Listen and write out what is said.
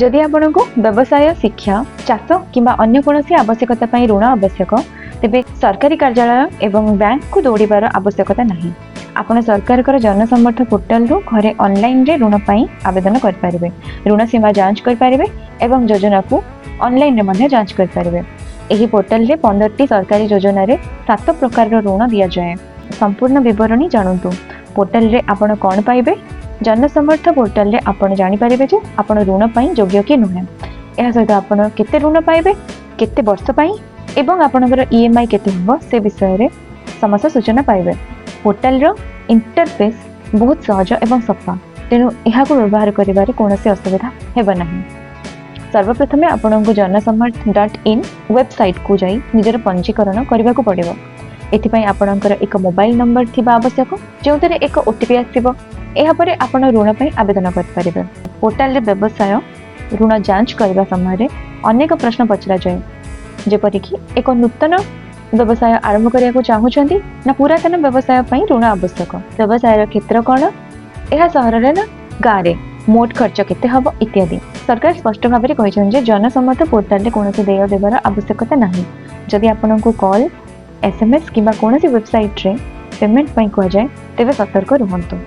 ଯଦି ଆପଣଙ୍କୁ ବ୍ୟବସାୟ, ଶିକ୍ଷା, ଚାଷ କିମ୍ବା ଅନ୍ୟ କୌଣସି ଆବଶ୍ୟକତା ପାଇଁ ଋଣ ଆବଶ୍ୟକ, ତେବେ ସରକାରୀ କାର୍ଯ୍ୟାଳୟ ଏବଂ ବ୍ୟାଙ୍କକୁ ଦୌଡ଼ିବାର ଆବଶ୍ୟକତା ନାହିଁ। ଆପଣ ସରକାରଙ୍କର ଜନସମର୍ଥ ପୋର୍ଟାଲରୁ ଘରେ ଅନଲାଇନରେ ଋଣ ପାଇଁ ଆବେଦନ କରିପାରିବେ, ଋଣ ସୀମା ଯାଞ୍ଚ କରିପାରିବେ ଏବଂ ଯୋଜନାକୁ ଅନଲାଇନରେ ମଧ୍ୟ ଯାଞ୍ଚ କରିପାରିବେ। ଏହି ପୋର୍ଟାଲରେ 15ଟି ସରକାରୀ ଯୋଜନାରେ 7 ପ୍ରକାରର ଋଣ ଦିଆଯାଏ। ସମ୍ପୂର୍ଣ୍ଣ ବିବରଣୀ ଜାଣନ୍ତୁ। ପୋର୍ଟାଲରେ ଆପଣ କ'ଣ ପାଇବେ? ଜନସମର୍ଥ ପୋର୍ଟାଲରେ ଆପଣ ଜାଣିପାରିବେ ଯେ ଆପଣ ଋଣ ପାଇଁ ଯୋଗ୍ୟ କି ନୁହେଁ। ଏହା ସହିତ ଆପଣ କେତେ ଋଣ ପାଇବେ, କେତେ ବର୍ଷ ପାଇଁ ଏବଂ ଆପଣଙ୍କର ଇଏମ୍ଆଇ କେତେ ହେବ, ସେ ବିଷୟରେ ସମସ୍ତ ସୂଚନା ପାଇବେ। ପୋର୍ଟାଲର ଇଣ୍ଟରଫେସ୍ ବହୁତ ସହଜ ଏବଂ ସଫା, ତେଣୁ ଏହାକୁ ବ୍ୟବହାର କରିବାରେ କୌଣସି ଅସୁବିଧା ହେବ ନାହିଁ। ସର୍ବପ୍ରଥମେ ଆପଣଙ୍କୁ ଜନସମର୍ଥ.ଇନ୍ ୱେବସାଇଟ୍କୁ ଯାଇ ନିଜର ପଞ୍ଜୀକରଣ କରିବାକୁ ପଡ଼ିବ। ଏଥିପାଇଁ ଆପଣଙ୍କର ଏକ ମୋବାଇଲ ନମ୍ବର ଥିବା ଆବଶ୍ୟକ, ଯେଉଁଥିରେ ଏକ ଓଟିପି ଆସିବ। ଏହାପରେ ଆପଣ ଋଣ ପାଇଁ ଆବେଦନ କରିପାରିବେ। ପୋର୍ଟାଲରେ ବ୍ୟବସାୟ ଋଣ ଯାଞ୍ଚ କରିବା ସମୟରେ ଅନେକ ପ୍ରଶ୍ନ ପଚରାଯାଏ, ଯେପରିକି ଏକ ନୂତନ ବ୍ୟବସାୟ ଆରମ୍ଭ କରିବାକୁ ଚାହୁଁଛନ୍ତି ନା ପୁରାତନ ବ୍ୟବସାୟ ପାଇଁ ଋଣ ଆବଶ୍ୟକ, ବ୍ୟବସାୟର କ୍ଷେତ୍ର କ'ଣ, ଏହା ସହରରେ ନା ଗାଁରେ, ମୋଟ ଖର୍ଚ୍ଚ କେତେ ହେବ ଇତ୍ୟାଦି। ସରକାର ସ୍ପଷ୍ଟ ଭାବରେ କହିଛନ୍ତି ଯେ ଜନସମର୍ଥ ପୋର୍ଟାଲରେ କୌଣସି ଦେୟ ଦେବାର ଆବଶ୍ୟକତା ନାହିଁ। ଯଦି ଆପଣଙ୍କୁ କଲ୍, ଏସ୍ଏମ୍ଏସ୍ କିମ୍ବା କୌଣସି ୱେବସାଇଟ୍ରେ ପେମେଣ୍ଟ ପାଇଁ କୁହାଯାଏ, ତେବେ ସତର୍କ ରୁହନ୍ତୁ।